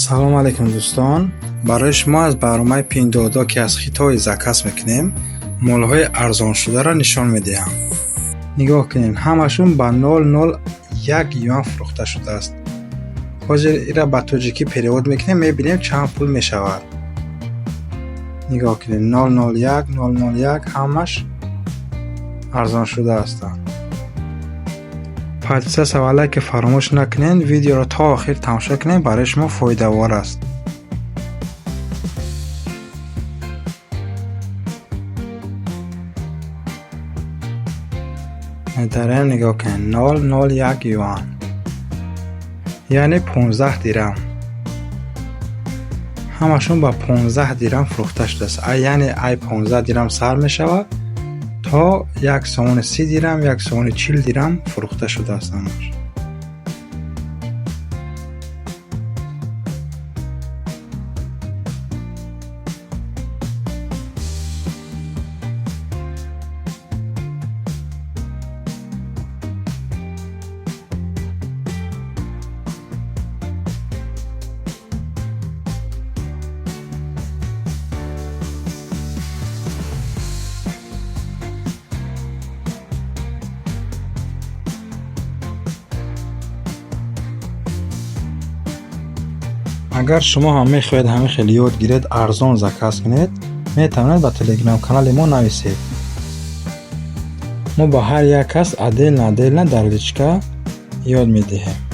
Салом алейкум, дӯстон! Барои шумо аз барномаи Пиндуодуо, ки аз Хитой заказ мекунем, молҳои арзоншударо нишон медиҳам. Нигоҳ кунед, ҳамашон ба 0,01 юан фурӯхта шудааст. Ҳозир ира ба тоҷикӣ перевод мекунем, мебинем, чанд пул мешавад. Нигоҳ кунед: 0,01, 0,01, ҳамаш арзоншуда ҳастанд. Подписаться ва лайк фаромӯш накунед, видеоро то охир тамошо кунед, барои шумо фоидавор аст. Дарем, нигоҳ кунед: 0,01 юан, яъне 15 дирам. Ҳамашон ба 15 дирам фурӯхта шудааст, яъне ай 15 дирам сар мешавад то 1 сомони 30 дирам, 1 сомони 40 дирам фурӯхта шудааст ҳамаш. Агар шумо ҳам мехоҳед ҳамин хел ёд гиред, арзон заказ кунед, метавонед ба телеграм-канали мо нависед. Мо ба ҳар як кас отдельно отдельно дар личка ёд медиҳем.